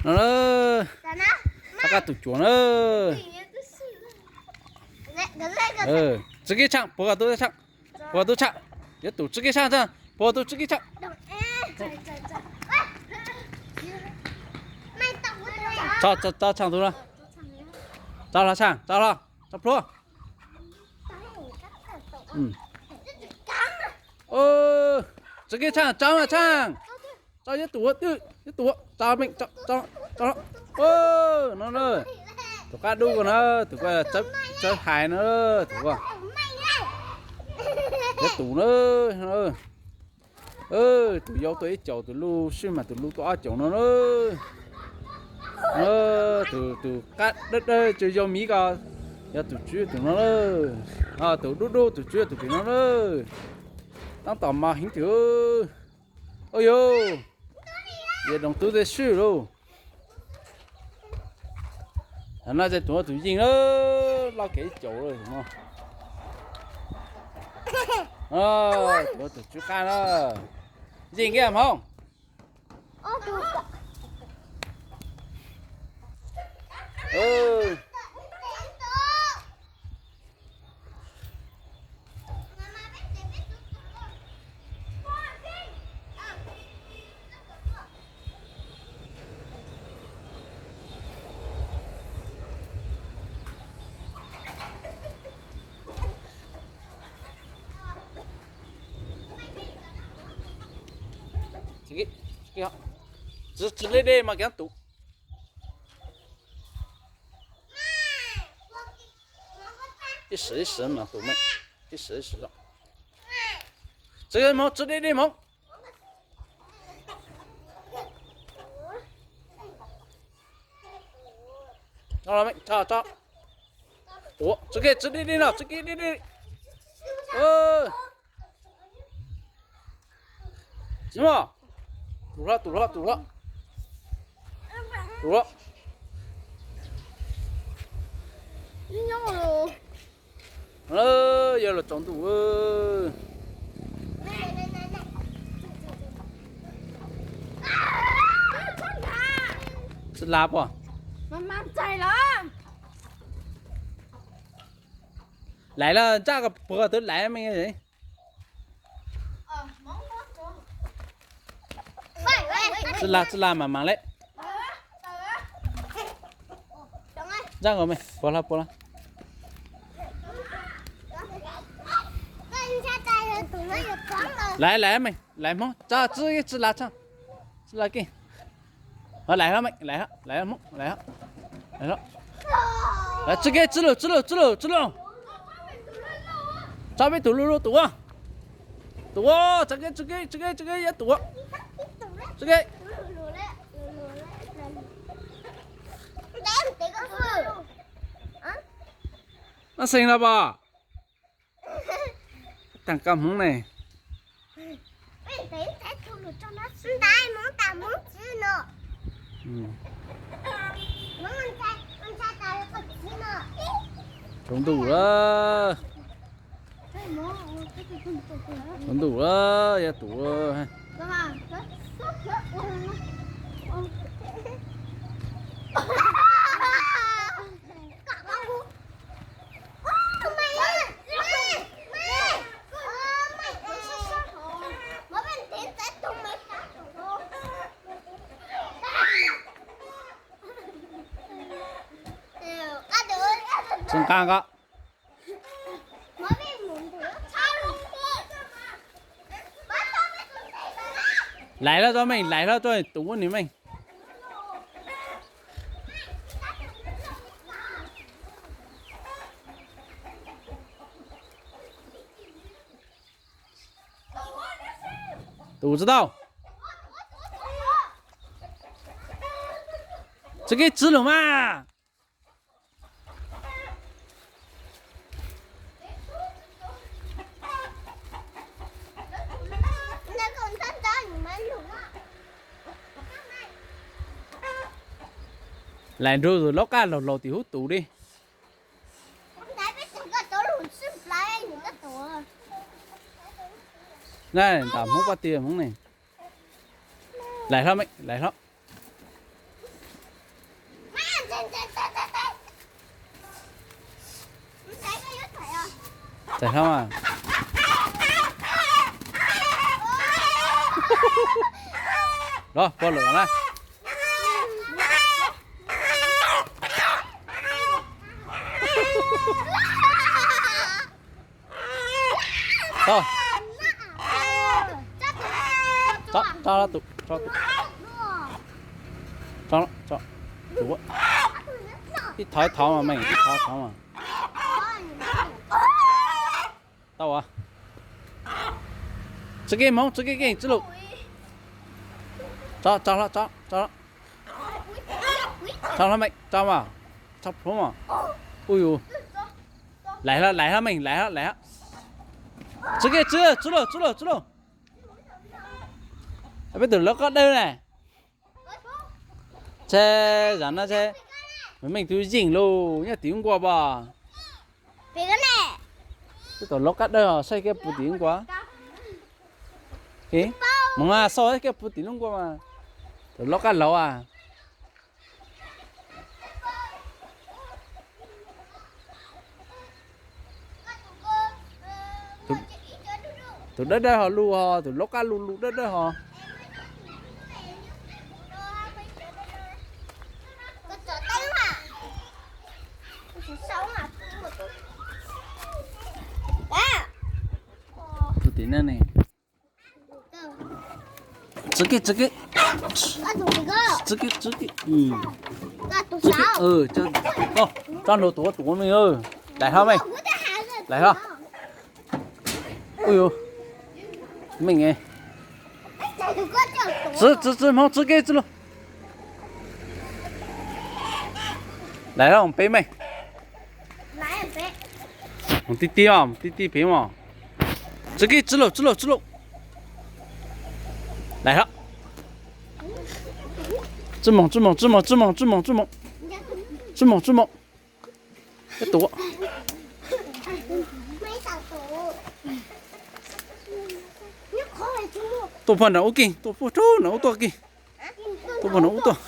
No na, qab qab tus cuam na. Tsw kev tshaaj, puag kom tub tshaaj, puag kom tub tshaaj, yuav tus tsw kev tshaaj, puag kom tus tsw kev tshaaj. Tso, tso tshaaj tus no. Tso hlo tshaaj, tso hlo, tso plhuav. Tsw kev tshaaj, tso mas tshaaj. Tso yuav tus, yuav tus, tso meej, tso, tso. No na, tus qab dub ko na, tus ko tsawb hais na, tus ko. Yuav tus na. Tus yau tuaj ib caum, tus luj swj mas tus luj tuaj ob caum no na. Tus, tus qab dawb dawb tsuas yau miv ko, yog tus tswv tus no na. Tus dub dub tus tswv tus pem no na. Taab tom mas heev twg. Ua yog, yog doos tub tej swj lauj. Thaum no ces tus, tus yeej na, loj kev ib caum lawm tus no. Tus, tus tswv qab na. Yeej kiag Hmoob. Tsw deb deb mas kev tus. Ib sim ib sim mas tus meej, ib sim ib sim. Tsw Hmoob, tsw deb deb Hmoob. Tso, tso. Ua, tsw kev tsw deb deb no, tsw kev deb deb. Tsis muaj. Tus hlob, tus hlob, tus hlob. Tus hlob. Yog los tsaus ntuj. Tsi la puas? Laiv los ntsaj ko puag twb laiv me. Tsi la, tsi la mas mas le. Ntsaj nkaus me, puag hlo puag hlo. Laiv, laiv me, laiv Hmoob, tso tsw, tsw la tso. Tsw la ke. Laiv hlo me, laiv hlo, laiv hlo Hmoob, laiv hlo. Laiv hlo. Tsw ke, tsw lug, tsw lug, tsw lug, tsw lug. Tso peb tus lug lug tus. Tus, tsw ke, tsw ke, tsw ke, tsw ke, yuav tus. Tsw ke. Noj xees los pom. Taag koj Hmoob ne. Tsaus ntuj lawm. Tsaus ntuj lawm, yuav tus. Tsis nqa ko. Laiv hlo tso meej, laiv hlo tso tus ua nws meej. Tus tsi tau. Tsi kev tsi lug mas. Laiv nrug tus laub qaj laug laug tim hub tus li. Ntam Hmoob poj ti Hmoob ne. Laiv hlo me, laiv hlo. Txais hlo mas. Los, pog lawm na. Tau. Tso, tso, tso, tso. Ib thov ib thov mas, meej, ib thov ib thov mas. Tau as. Txib kev hmoov, txib kev keej, txib lus. Tso, tso hlo, tso, tso hlo. Tso hlo meej, tso mas. Tso plhuav mas. Uj yus. Lais hlo, lais hlo meej, lais hlo, lais hlo. Txib kev, txib, txib lus, txib lus, txib lus. Peb tus loj qab dawb na. Ntshe zam no ntshe meej tus yeej lus nyob tim lub nkuaj pom. Peb tus loj qab dawb os, saib kiag puag tim lub nkuaj. Moog a, saib kiag puag tim lub nkuaj mas. Tus loj qab laug as. Tus dawb dawb ho lus ho, tus loj qab lus lus dawb dawb ho. Puag tim no ne. Txib kev, txib kev. Txib kev, txib kev. Txib kev, tso nrug tuav tuav meej. Lais hlo meej. Lais hlo. Uj yus. Meej. Txib, txib, txib hmoov, txib kev, txib lus. Lais hlo, peb meej. Mus tib tib os, tib tib pem mog. Txib kev, txib lus, txib lus, txib lus. Lais hlo. Txib moog, txib moog, txib moog, txib moog, txib moog, txib moog. Txib moog, txib moog. Ib tus. Tuaj puag nram ub keej, tuaj puag nram ub tuaj keej. Tuaj puag nram ub tuaj.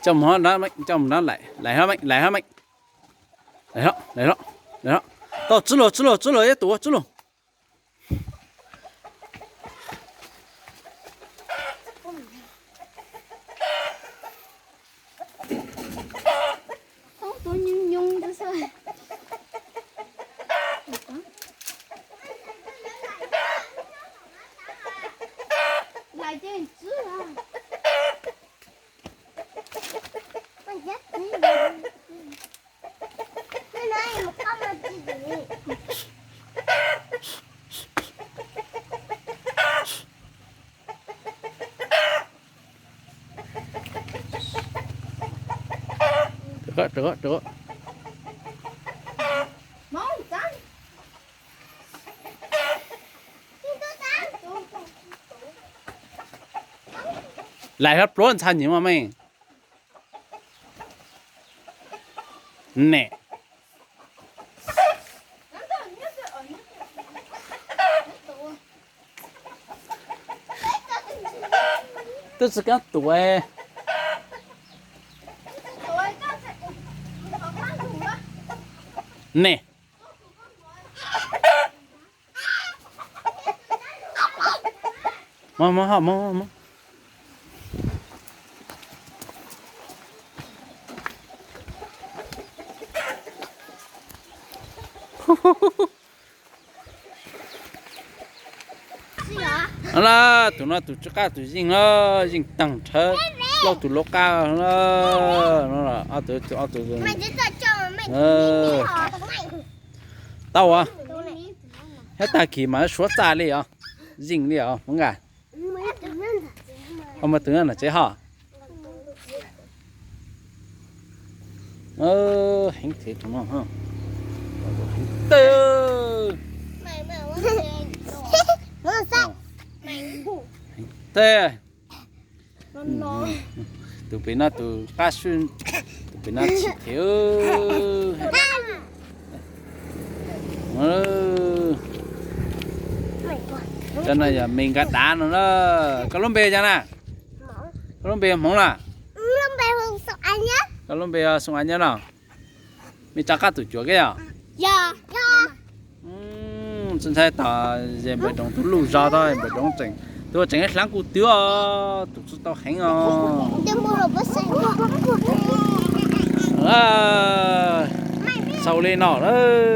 Coj mus, coj mus nrad, lais hlo meej, lais hlo meej. Lais hlo, lais hlo, lais hlo. Tau, txib lus, txib lus, txib lus, ib tus, txib lus. Lais hlo pluav ntxhab nyiam mas meej. Ne. Twb tsis kaab tuav. Ne. Mog, mog, mog, mog. Tus no tus tsw qab tus yeej, yeej taag nrhawv lauj tus lauj qab no. Ob tug, ob tug. Tau as. Hab tag kis mas suav txaj li os. Yeej li os Hmoob Nkas. Ho muaj tus nyob ntawm tsev ho. Heev thiab tus no. Heev tag. Heev tag. Tus pem no tus qab swb, tus pem no tsis them. Cov no yog me nka dav no na. Koj lub npe cas na? Koj lub npe yog Hmoob lawm? Koj lub npe yog Xoo Añab los? Me tsa qab tus cuav keb yog? Tsis ntshai tom ze npawg Doov tus luj zog tau, npawg Doov tseem, tus tseem hlaav kuv twv os, tus tsis tau heev os. Xaus li no lawm.